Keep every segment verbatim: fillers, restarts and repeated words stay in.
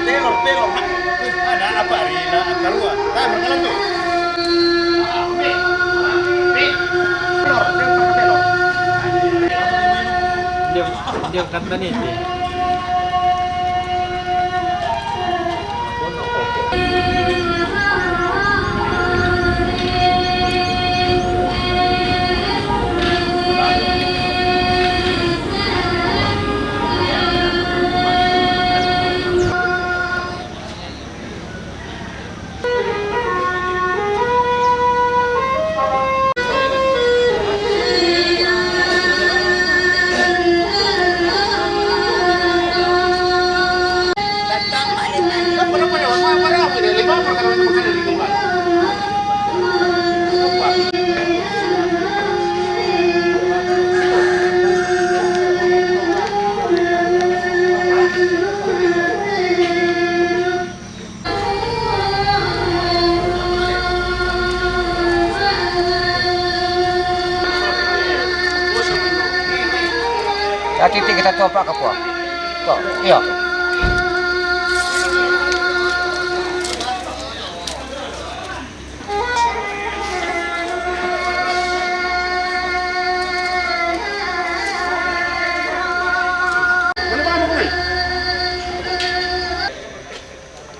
Telor, telor. Ada apa, Rina? Karua. Nah, berkelan tuh. Telor, telor, telor. Dia, dia kata ni, dia. Ya, titik kita topak ke puak. Toh, iya.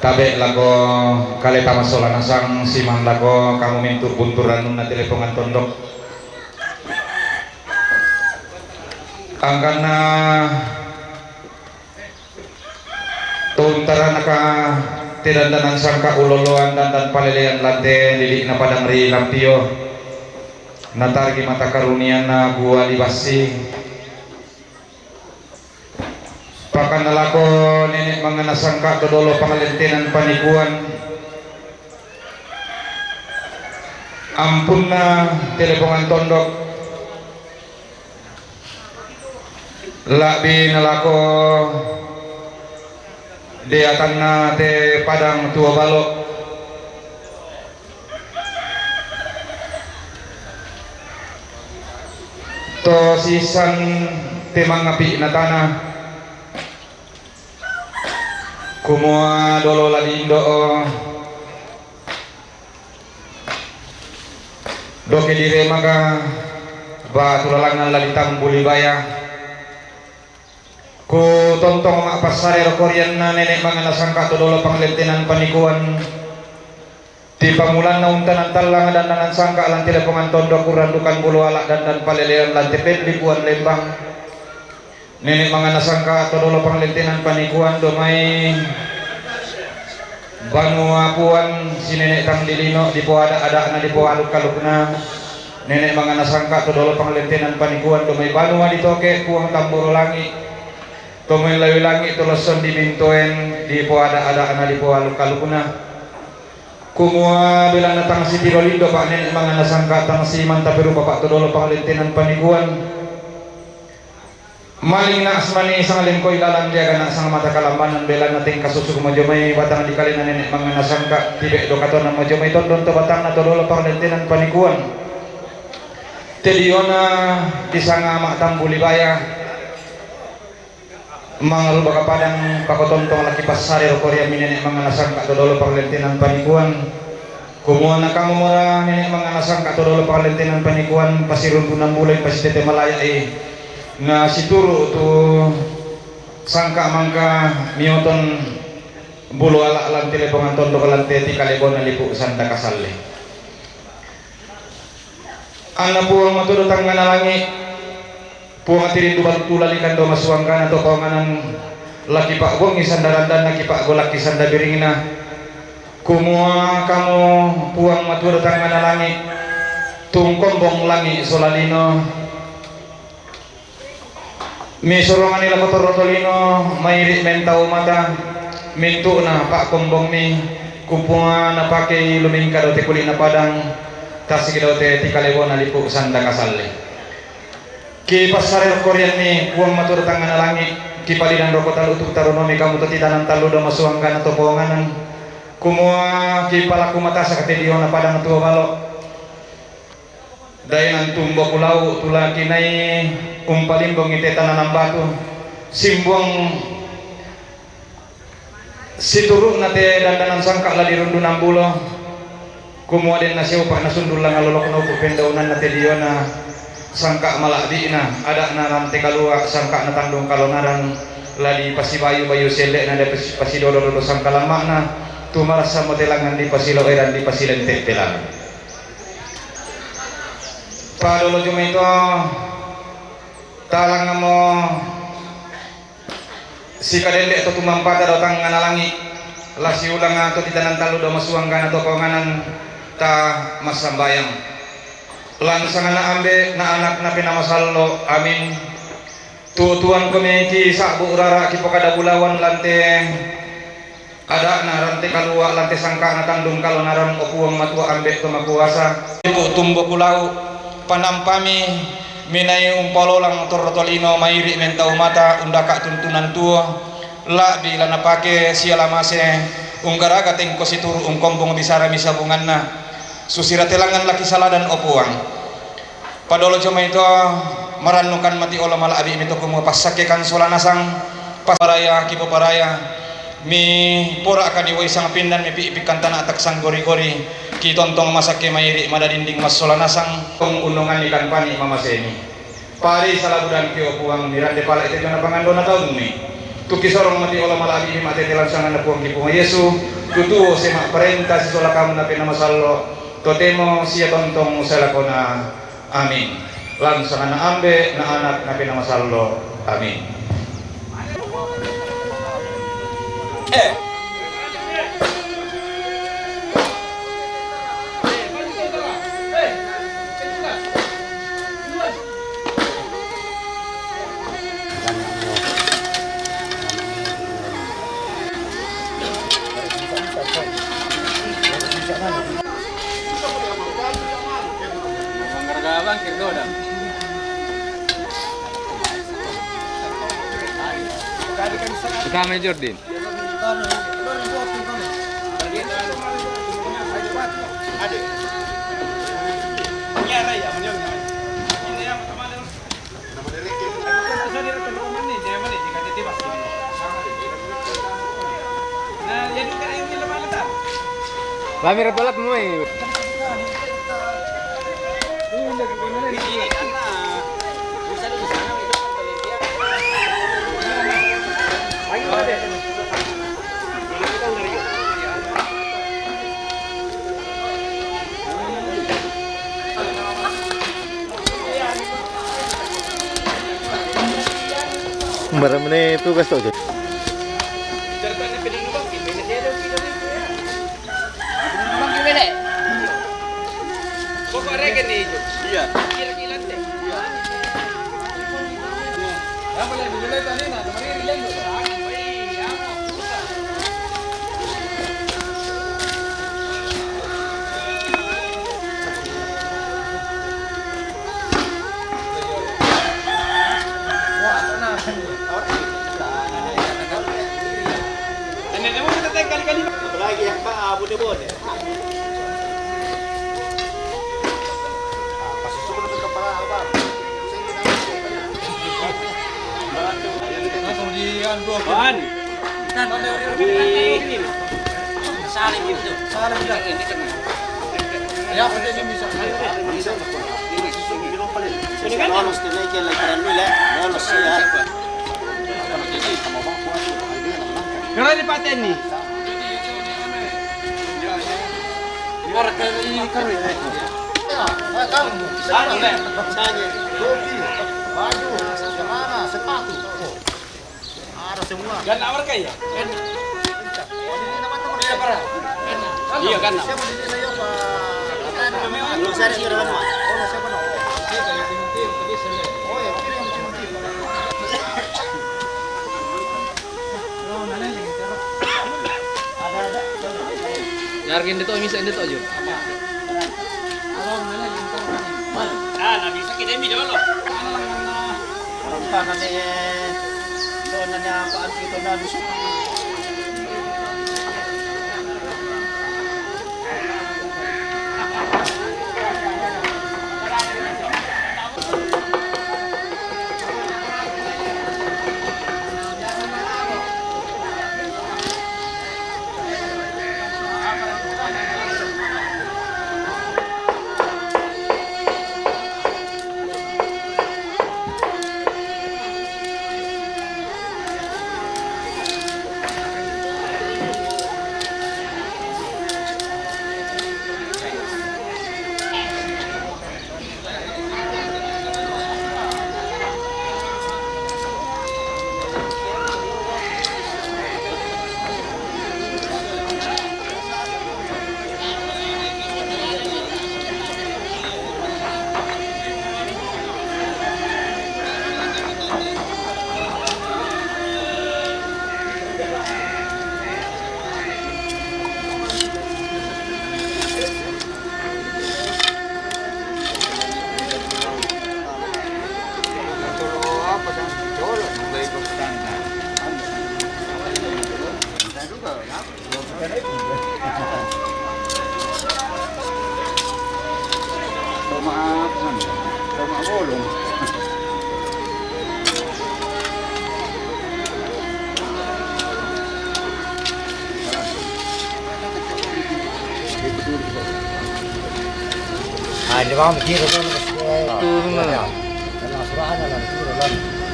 Tabe' lako kale tama sola nasang siman lako kamu mintu' bunturan nunna telepongan tondok. Angkanna tu taranaka Te dandanan sangka' uloloan dandan palelean lante lili'na padang ri Lampio. Natargi mata karunianna gua libassi. Pakanna lako nene' mangana sangka' to dolo panglentenan panikuan. Ampunna te lepongan tondok. La'bi nalako deatanna te padang tuo balo. To sisan te mangapi'na tana. Kumua dolo la diindo'o. Doke diremaka batu lalangngan la ditambuli baya. Ku tontong ma'passare rokorianna nene' mangana sangka' to dolo panglentenan panikuan. Ti pamulanna untanan tallang dandanan sangka' lante lepongan tondok kurrandukan bulu ala' dandan palelean lante pellipuan lembang. Nene' mangana sangka' to dolo panglentenan panikuan do mai banua puan si nene' tang dilino dipoada-ada'na dipoaluk-alukna. Nene' mangana sangka' to dolo panglentenan panikuan do mai banua ditoke puang tamboro langi'. To mai lawi langi' to losson dibintoen dipoada-ada'na dipoaluk-alukna. Kumua belanna tang sitiro lindo pa' nene' mangana sangka' tang simanta perupa pa' to dolo panglentenan panikuan. Maling na' asmani sang lengkoi lalan diaga na' sang mata kalambanan belanna tengka susuk mojomai batang dikalena nene' mangana sangka' tibe' dokatona mojomai tondon to batangna to dolo panglentenan panikuan. Te diona disanga ma'tambuli baya. Mangaruba kapadang pakotontong laki passare rokoriammi nene' mangana sangka' to dolo panglentenan panikuan. Kumua na kamu mora nene' mangana sangka' to dolo panglentenan panikuan pasirundunan bulai pasitete malaya'i. Na situru' tu sangka' mangka mioton bulu ala' lante lepongan tondok lante ti kalebona lipu sanda kasalle. Anna Puang matudu tangngana langi', Puang tirindu battu lalikan do masuanggana to paonganan, laki pa'gongi sanda randanna, ki pa'golakki sanda biringna. Kumua kamu Puang matudu tangngana langi', tungkombong langi' sola lino. Misorongani lako torro tolino, mairi' mentau mata, mintu'na pa'kombongmi, kumua napakei lumingka dote kuli'na padang, tasik dote ti kalebona lipu sanda kasalle. Kipassare rokorianni Puang matudu tangngana langi', kipalidan roko talu tu tarunomi kamu to titanan tallu do masuanggana to paonganan, kumua kipalaku matasa kate diona padang tuo balo. Daenan tumboku lau' tu la kinai umpalimbongi te tananan batu, simbuang situru'na te dandanan sangka' la dirundunan bulo, kumua den nasiupa' nasundul langa lolokna upu pendaunanna te diona sangka' mala'bi'na, ada'na rante kalua' sangka' natandung kalonaran, la dipasibayu-bayu selle'na, dipasi-, pasidodo-dodo sangka lamma'na, tu marassammo te langngan dipasilo'eran dipasilente' te langngan. Padolo jumai to, talangngamo sikadende' to tumampata do tangngana langi', la siulanga to titanan tallu do masuanggana to paonganan ta massambayang. Lan sangana Ambe', na Anak, na Penaa Masallo'. Amin. Tutuangkomi ki sa'bu' rara' kipokada bulawan lante ada'na rante kalua' lante sangka'na tandung kalonaran, o Puang Matua Ambe' to makuasa. Iku tumboku lau', panampami minai umpalolang torro tolino mairi' mentau mata undaka' tuntunan tuo, la'bi la napake sia la mase unggaraga tengko situru' ungkombong bisara misabunganna. Susira te langngan laki saladan, o Puang. Padolo jomai to, marannukan mati olo mala'bi'mi to kumua passakkekan sola nasang, paparaya kipoparaya, mi pora'kani wai sangpindan mi pi'pikkang tana' taksanggori-gori, kitontong masakke mairi' madadinding massola nasang, tong unnonganni kan pani' mamasemi. Pari salabudangki, o Puang, mirande pala' ite jona pangandona taummi. Tukisorong mati olo mala'bi'mi ma'tete lan sanganna Puangki Puang Yesu, tutuo sema' parenta sisola kamu na Penaa Masallo', totemo sia tontong salakona. Amin. Lan sanganna Ambe', na Anak, na Penaa Masallo'. Amin. Eh. Kami Jordin. Kami ratu alat mo eh. Barang mana tugas tu je? Bang, gimana? Pokok regen ni. Iya. Kira-kira teh. Iya. Apalagi yang ba-, ah, bude-bude. Langsung di anu, Bang. Salim itu. Salim itu. Ya, pasti bisa. Bisa. Ini kan lolos tuh, naik ke lagi dulu ya. Lolos ya. Keren nih paten nih. Warga ini keren. Ya, kamu. Anu, Nek. Misalnya, topi, baju, celana, sepatu. Oh. Ada semua. Dan awak kaya? Kan. Iya, para. Iya, kan. Siapa di sini, ya, Pak? Belum saya sudah lama. Oh, siapa, no? Oh, ya, oke, yang penting. Nyargin dito, misa dito, Jun. Ah, na bisa kita mi dolo. Orang tanah ni, doon na niya, paan kita na, Ah, di bawah kiri tu. Itu mana? Kalau sudah ada lah, itu lah.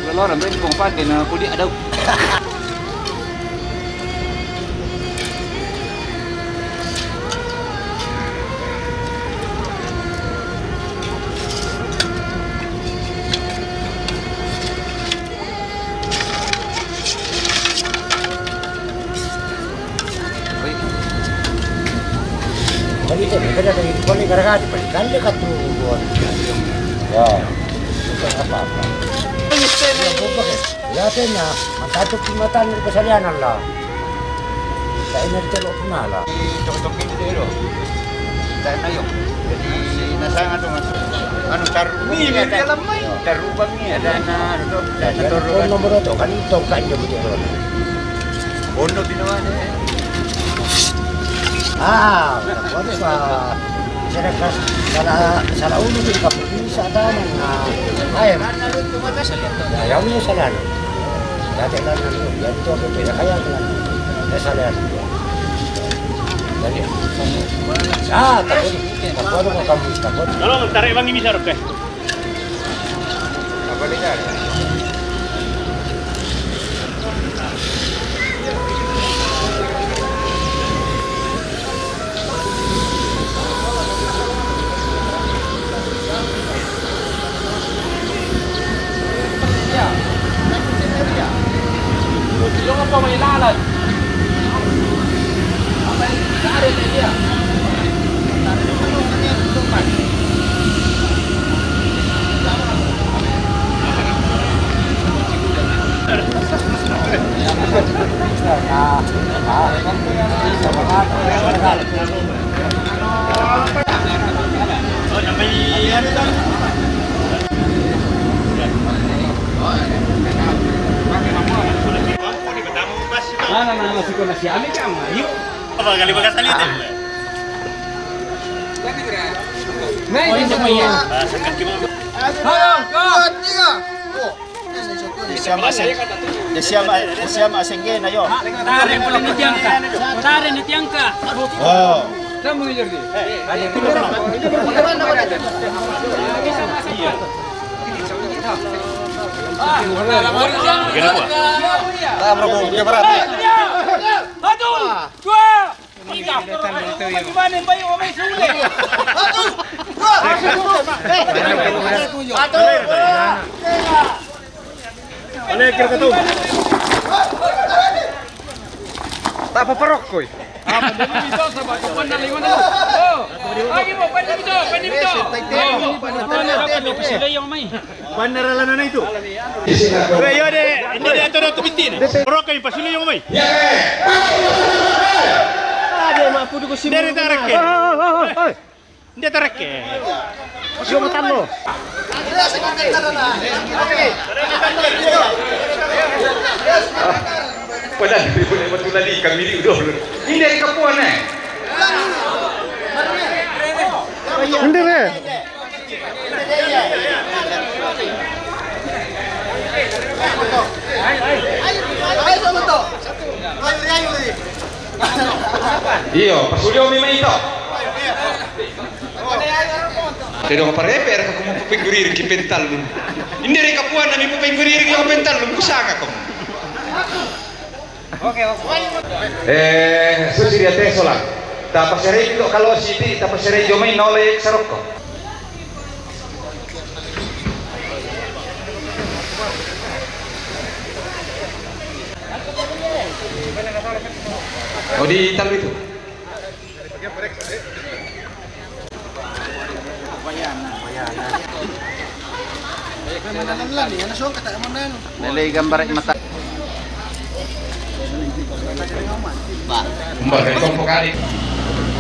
Kalau orang tu kong pakai na kuli ada. Balita, kada ada yang boleh gara-gara di palikan dia katu buat. Ya, bukan apa-apa. Ya, bukan. Ya, saya nak, mantap tu perkhidmatan dari persalinan lah. Tak ingat telok pernah lah. Di tok-tok itu dulu. Tak tahu. Jadi, nasang tu masuk. Anu, tarubang ni, ada. Tarubang ni, ada na, anu tu, ada na tarubang. Nomor tu kan, itu kan dia betul. Bono di mana? Ah, kuat pa. Sala, sala, sala ulo di kampung sa tanong na. Ay, na, yung salah. Dati lang na, yan to, kaya lang. Salah. Dali. Ah, takot. Takot ko, kampung, takot. Tolong, tarik bang ini, sarap, eh. Mana na masih kena si Ami kan, ayo. Apa kali bakal salite? Nah, ini semua ya. Halo, go. Dua, tiga. Oh. Siya ma-, siya ma-, siya ma-, singge na yo. Tare pala ni Tiangka. Tare ni Tiangka. Oh. Kamu ni Jordi. Satu, dua, tiga. Ano yung kirkatog? Tapa parokkoy. Panarala na na ito. Pero yun, eh, hindi na ito na tumitin, eh. Pero kayo, pasuloy yung may. Hindi rin tarik, eh. Hindi tarik, eh. Yung mata mo. Wala, hindi ko na matulali. Kami ni Udo. Hindi rin kapuan, eh. Hindi rin. Iyo, pasulyo mi maito. Te do parepe era ka ko mo papingurir ki pental. Hindi rin kapuan na mi papingurir ki pental. Kusaka ko. Eh, susi dia tesola. Tapasere ito kalo siti, tapasere jomai nole saroko. O di talo ito. Lele gambar mata. Kumbaga, ito ang pagkain.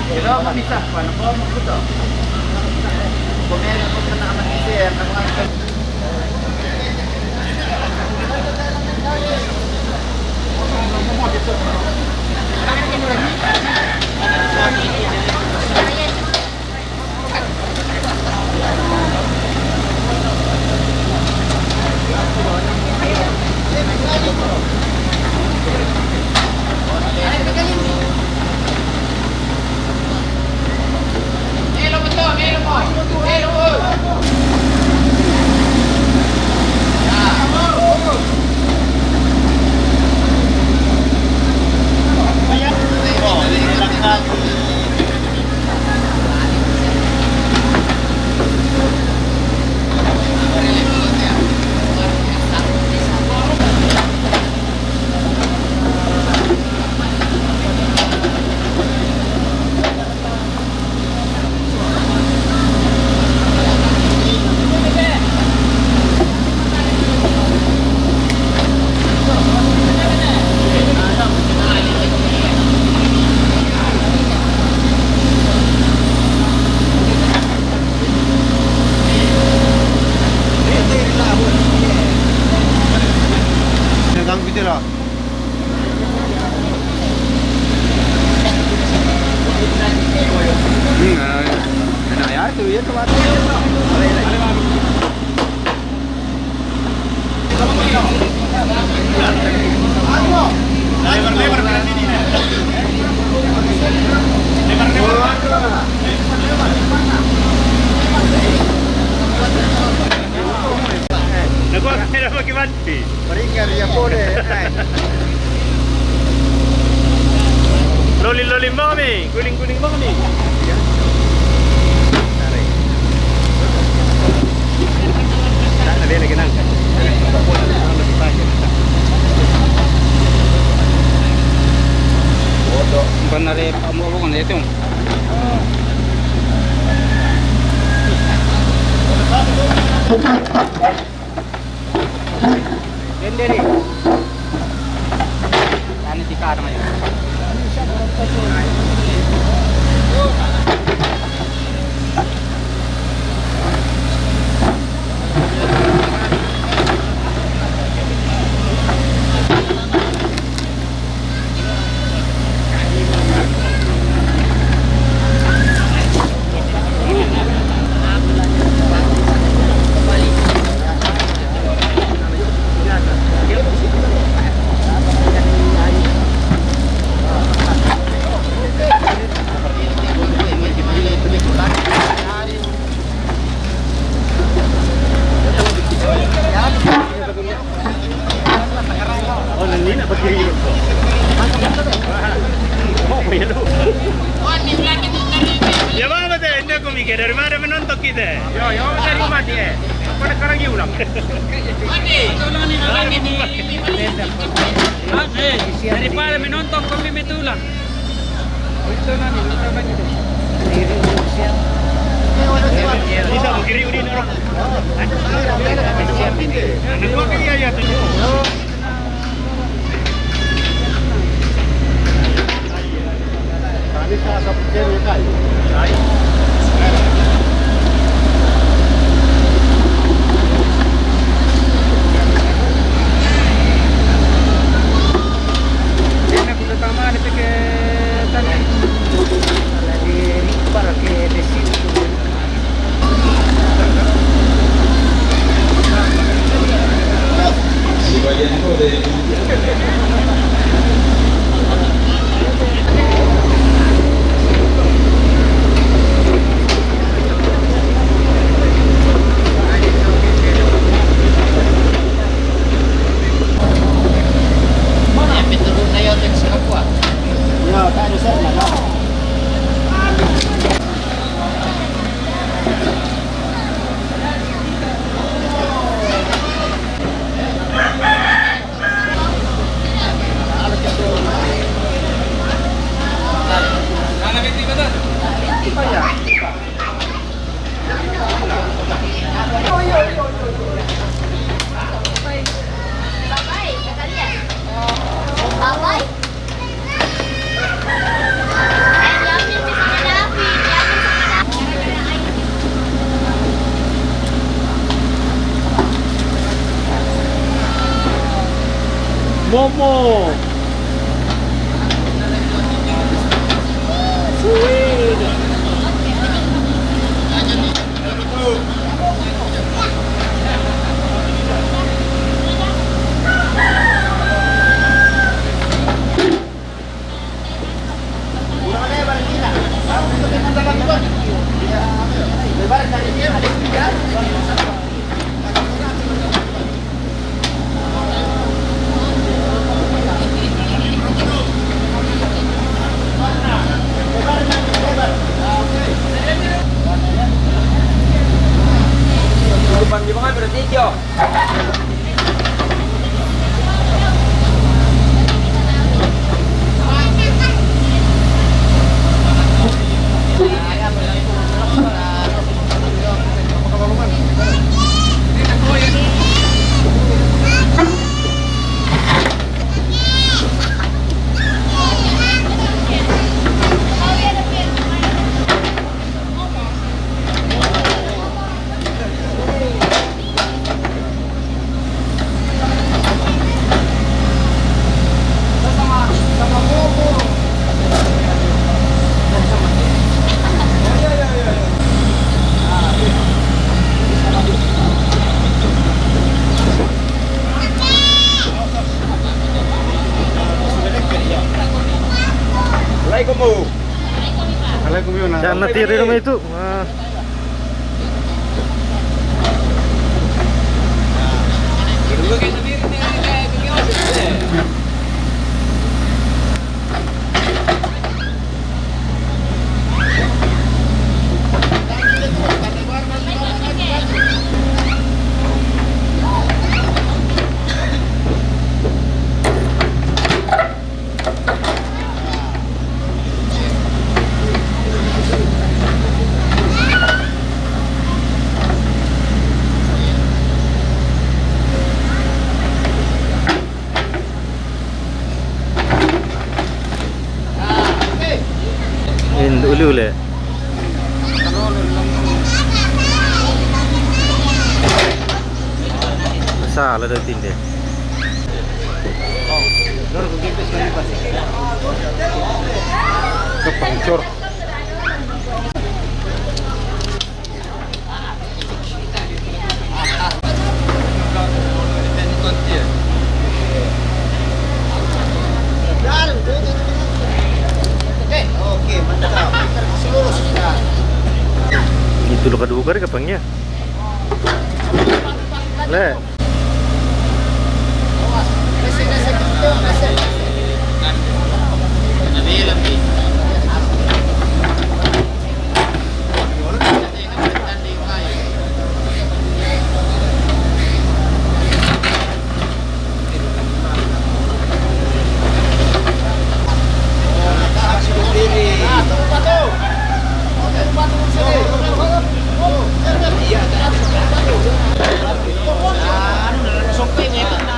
Pero mabisa, paano po? Magkuto. Kumaya na po sa naman ni Sir. Gitu lah. Hmm, nah, nah, ya, itu ya, itu. Nakuha ka na ba, Kiban? Paringar ya pole, ay. Lolim-lolim ba kami? Guling-guling ba kami? Panare pa mo ko na ito. Denderi. Tani di ka naman yun. Oh, nandina pa kiri ko. Oh, may halo. Ya, vamos, te, no, con mi que hermano me no toquite. Yo, yo, dari mati, eh. Pada karang ulang. Daripada menonton kami betulan. Ito na, ito na. Isa mo, kiri uli na. Ano ba kaya yato? Momo. Alaikum yun, ah. Siya, natiri naman ito. Ah. Indu uli-uli. Salah daw tindi. Kepancur. Itu lo kaduga rin kapangnya. Le.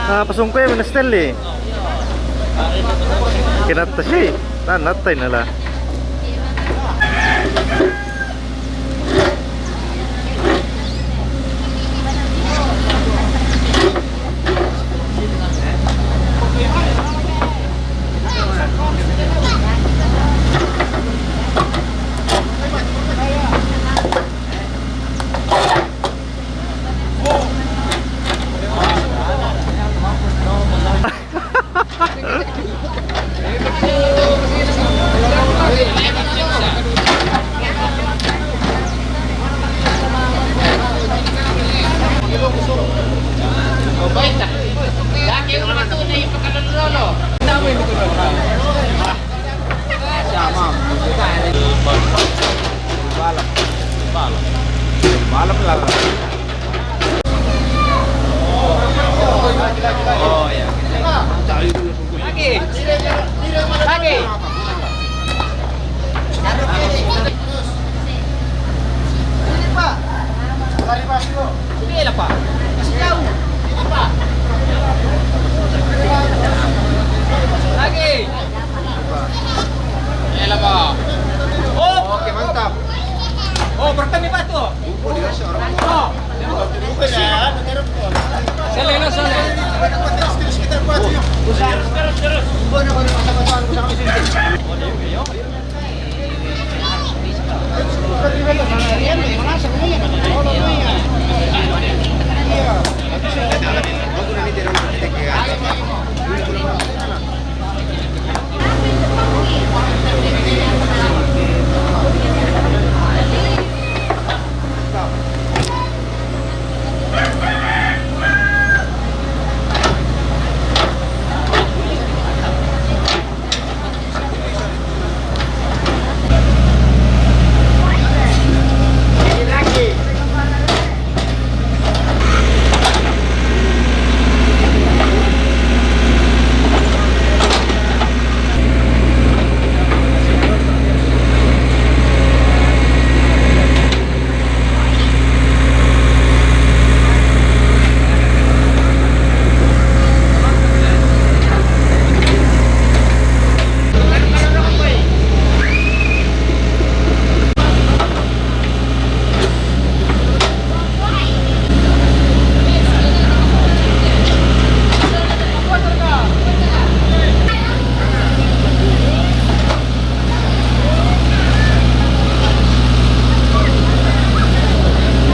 Ah, pasungkoy, minastel eh. Kinata siya eh. Na, natay na la. Malam lah. Oh, ya. Lagi. Lagi. Sini, Pak. Sini lah, Pak. Kasih tahu. Sini, Pak. Lagi. Sini lah, Pak. Oh. Oke, mantap. Oh, bertemu, Pak, tuh. Oh. Sini, sini. Terus, terus, terus.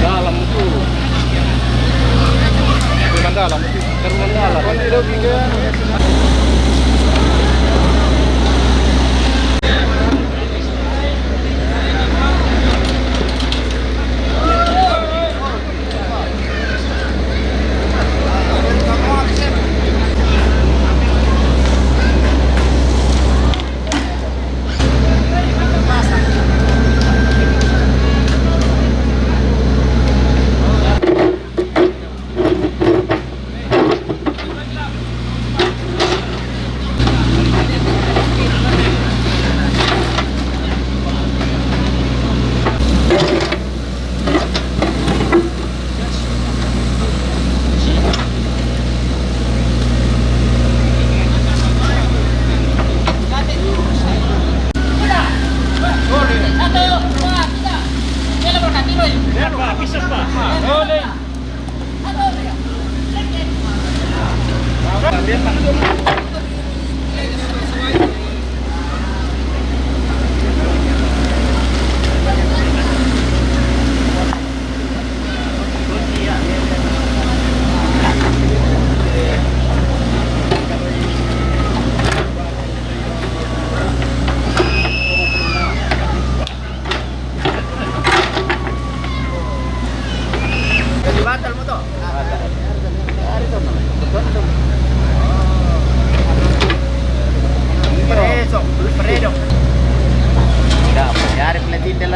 Dalam itu. Bukan dalam itu. Bukan dalam.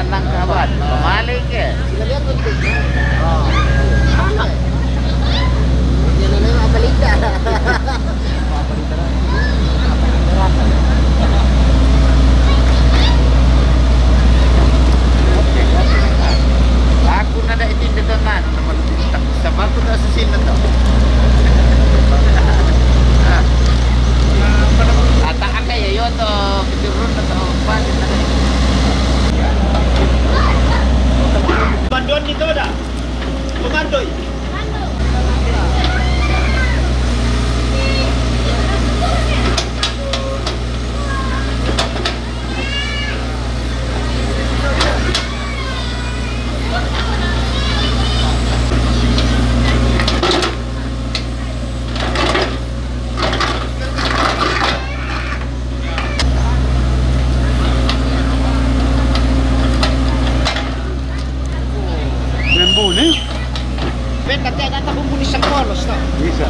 Nang kawan, pamaling ke? Sila lihat, penting. Oh. Ano eh? Hindi na lang yung mabalita. Aku na da itin dito na, ano naman, sa bago na sa sino to. Ata ang kaya yun to, picture na to, balik na kayo. Bandon dito da. Kumandoy. Bambu ni? Ben, nanti ada tabung bunyi sengkol, stop. Bisa.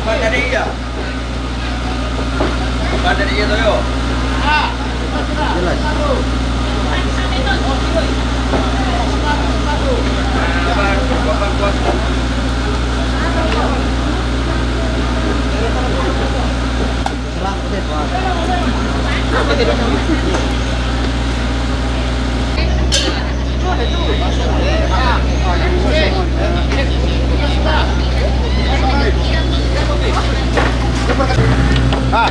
Apa tadi ya? Jelas. Ah.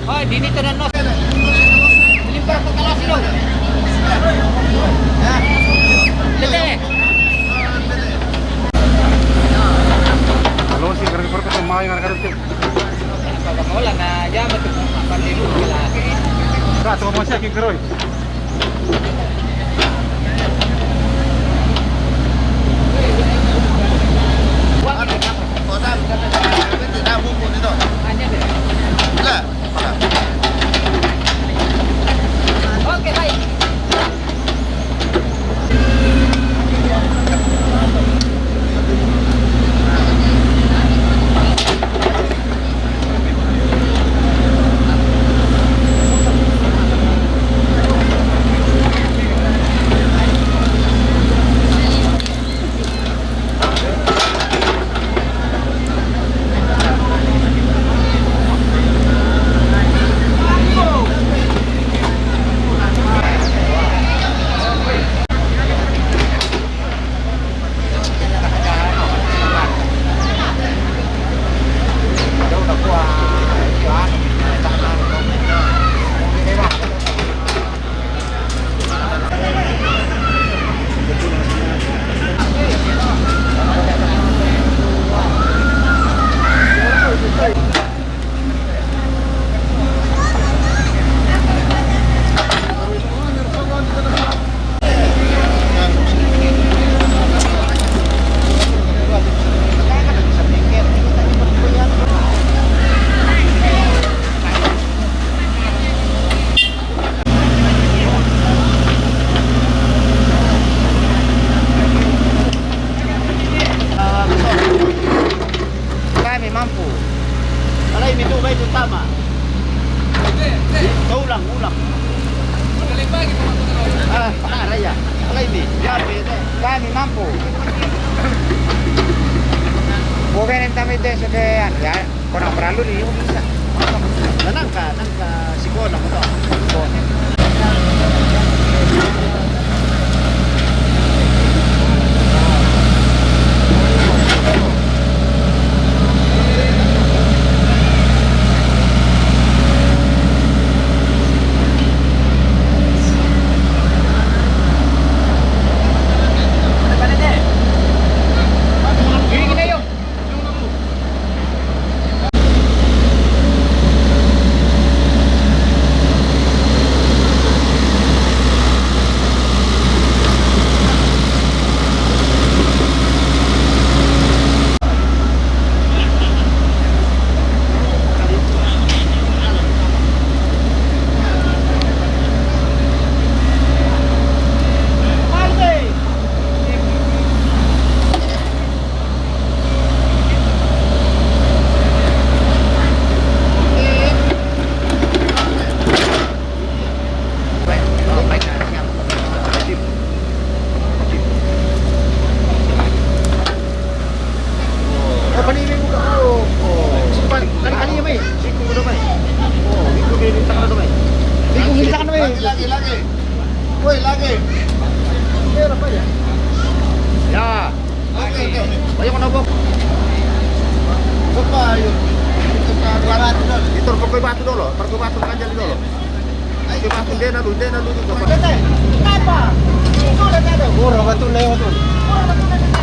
Hoy, dini to na, no. Limpar ko kala sino. Lete. Kalau si kerja perkara main kerja kerja. Wala na, ya, matu-, pandiru ka lagi. Sa, tuwa mo siya, kikroy. Kami mampu. Alai mitu bai tu tama. Kau ulang, ulang. Ah, parah ya. Apa ini? Ya, beda. Kami mampu. Bukan yang kami tes ke, ya. Kau nak perlu ni, bisa. Tenang kah? Tenang kah? Si Kono, betul. Oh, pani ini buka. Oh, oh. Simpan. Kali-kali ya, mai. Siku udah, mai. Oh, siku ini tangan udah, mai. Siku ini tangan, mai. Lagi, lagi, lagi. Woi, lagi. Ini apa ya? Ya. Oke, oke. Ayo, mana, Bok? Coba, ayo. Kita buat batu dulu. Kita pergi batu dulu. Pergi batu aja dulu. Ayo, batu, dia lalu, dia lalu juga. Kenapa? Itu udah ada. Murah batu, naik batu. Murah batu, naik batu.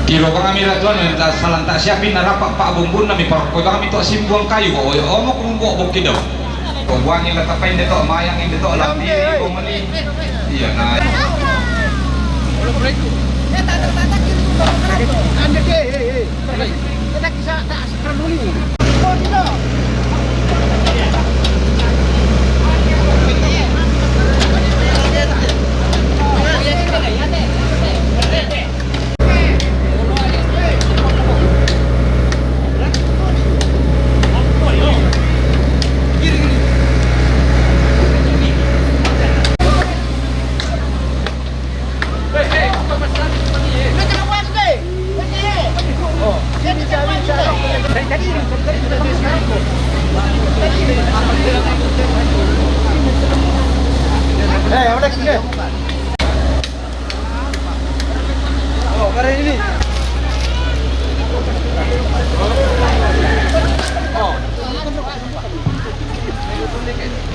Tiro bang ami ratuan, ta salang ta siapin narapa pa bumbun nami par koi bang ami to simbuang kayu, oh, oh, mo kumbo bukidam. Buangi la tapai de to, mayang de to, lambi, bongoni. Iya, nah. Ande ke, hei, hei. Kita kisah tak sekarang dulu. Oh, tidak.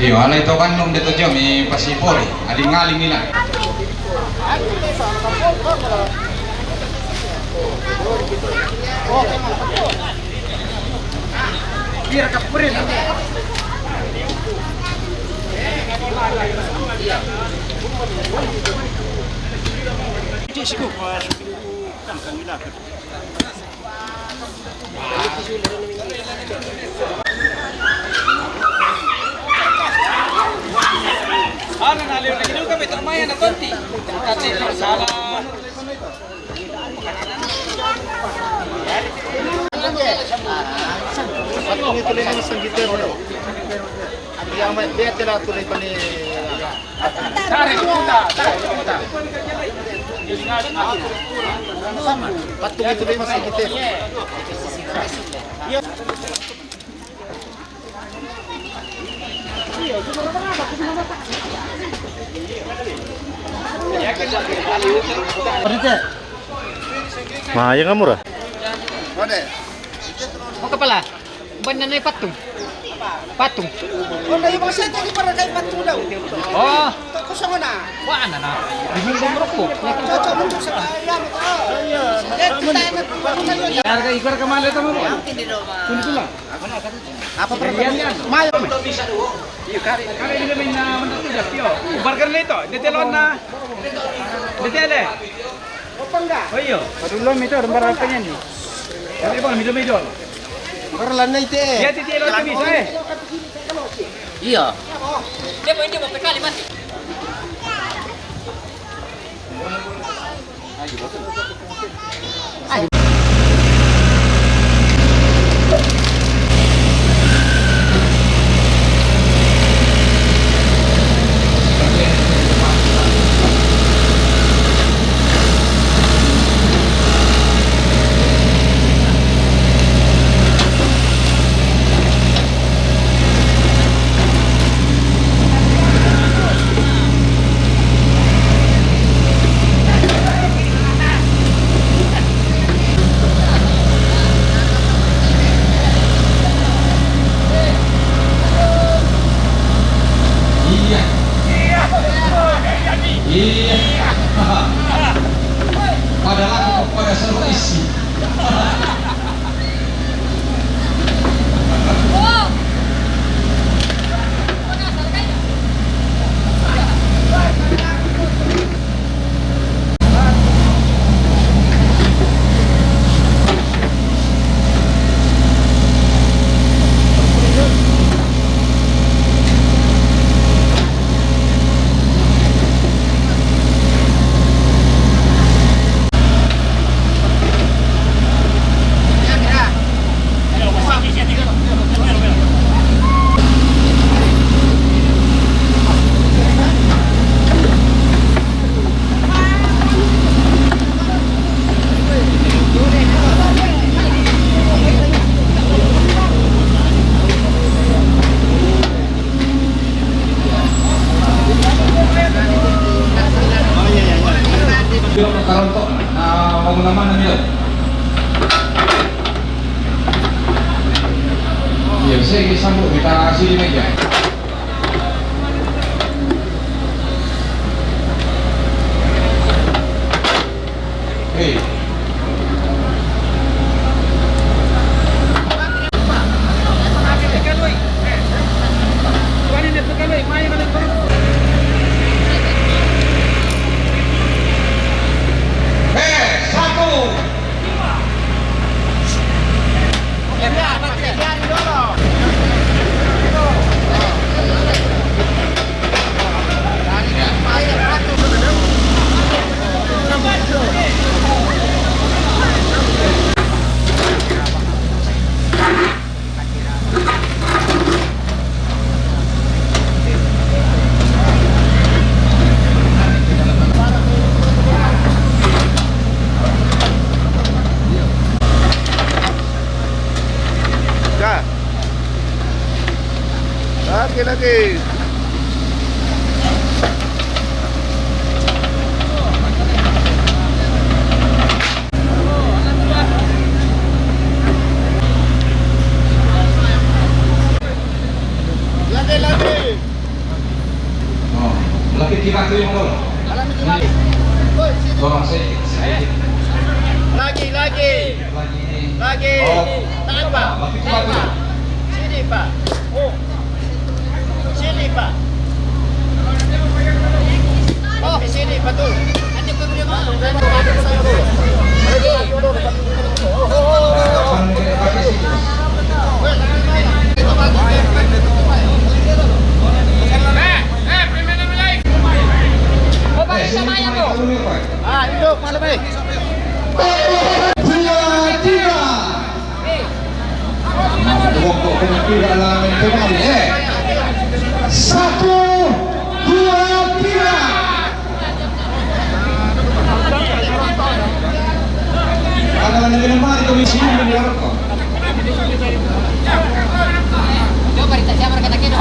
Iyo, alai to Bandung de to Jami pasipori, aling-aling nila. Ano na, liw na, liw kami, tama yan, natonti. Kasi, sala. Patung itu lima sanggit mo. Ang biya mo, biya tila tuloy pa ni. Patung itu lima sanggit mo. Maya nga mura. Mo ka pala. Ban na na patung. Patung. Wala yung mga sento di para kay patung daw. Oh. Tapos ako na. Wala na. Hindi ko marupok. Cocok mo sa kaya mo. Yan, kita na. Karga, ikar ka mali tama mo. Hindi daw ma. Kundi ko lang. Apa perlu? Mayo. Kare, kare, hindi namin na manatulog, yo. Burger na ito. Hindi telo na. Hindi tele. Oyo. Padulong ito, rambar apa niyan eh? Ano ba, mido-mido? Burger na ito eh. Iya, titi, lo, ito, bisa eh. Iya. Hindi mo, hindi mo, pekali, mati. Iya. Iya. Padahal aku pada seru isi. Karontok, ah, mau mana nih? Iya, saya disambut, kita sini meja. Lagi, lagi. Lagi. Tahan, Pak. Tahan, Pak. Sini, Pak. Oh. Sini, Pak. Oh, sini, betul. Ah, itu, Pak Lebay. Dua tiga. Kelompok pemuda lawan kembali, eh. Satu, dua, tiga. Ada lagi yang mari kami sini di Maroko. Coba ditahan, siapa kata kita?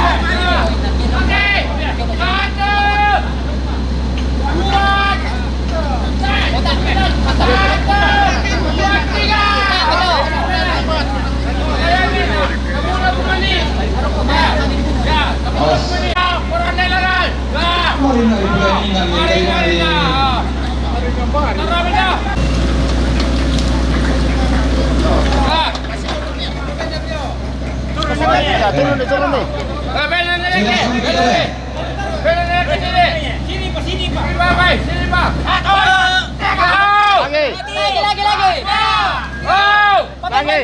Turun, turun, turun. Sini, Pak, sini, Pak. Sini, Pak, sini, Pak. Lagi. Lagi, lagi, lagi. Lagi.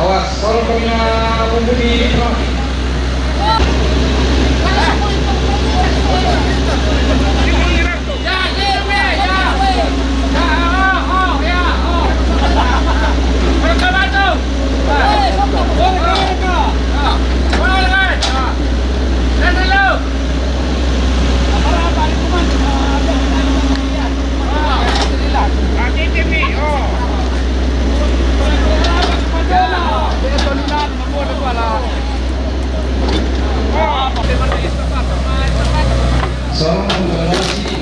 Awas, sorong pemain pembudi. Sorong pemain pembudi.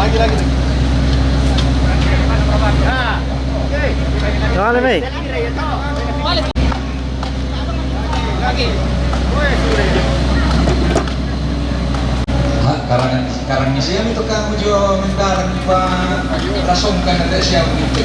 Lagi, lagi, lagi. Dale, ve. Lagi. Ha, karang, karang ni siya ito ka mo jo mendaran pa rasong ka na siya ito.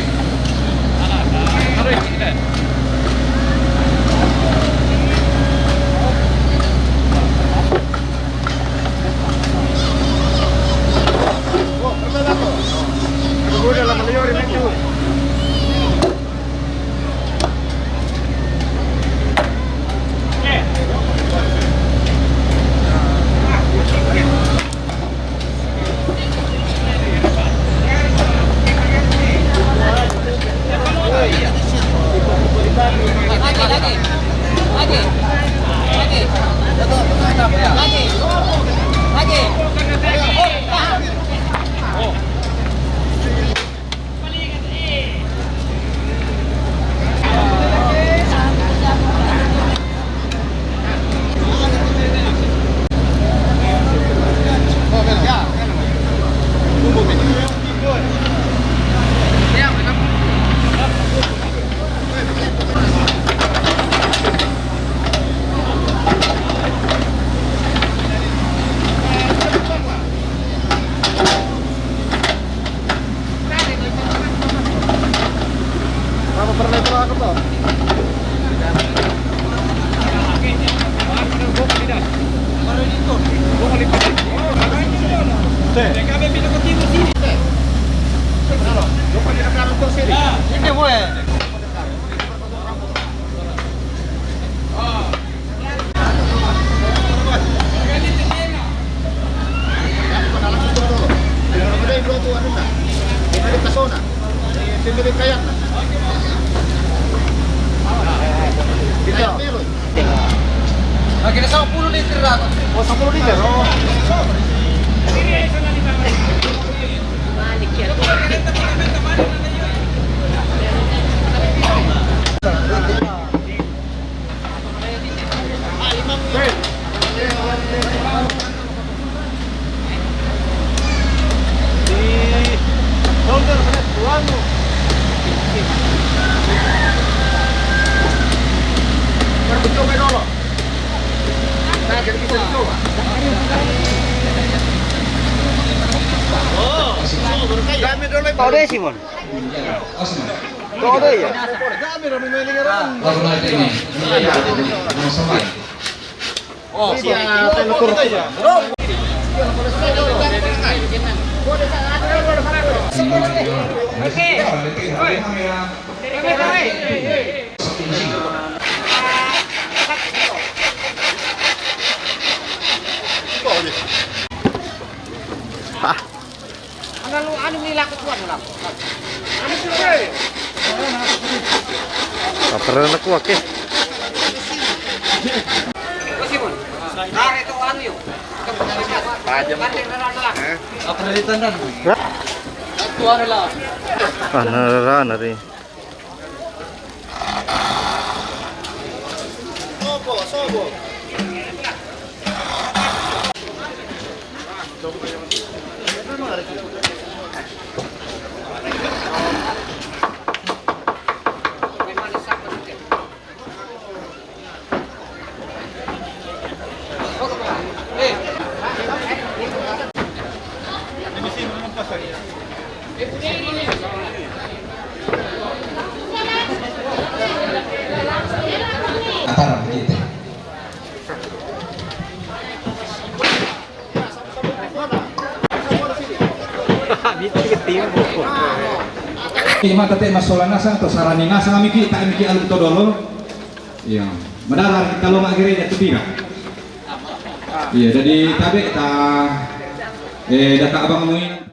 Lagi ada sepuluh liter dah. Oh, sepuluh liter. Oh. Kau deh, Simon. Kau deh, ya? Anu, anu ni laku tuan lah. Anu tu, eh. Tak pernah aku, oke. Tarik tu anu, yuk. Tajam. Apa dari tangan? Tuan lah. Ah, nah, nah, nah, nah. Atar begitu. Ini mata te masola nasang atau sarani nasang ami ki, tak ami ki alun todolo. Iya. Madara kita lo mak gereja tu tidak. Iya, jadi tabe ta, eh, data abang muin.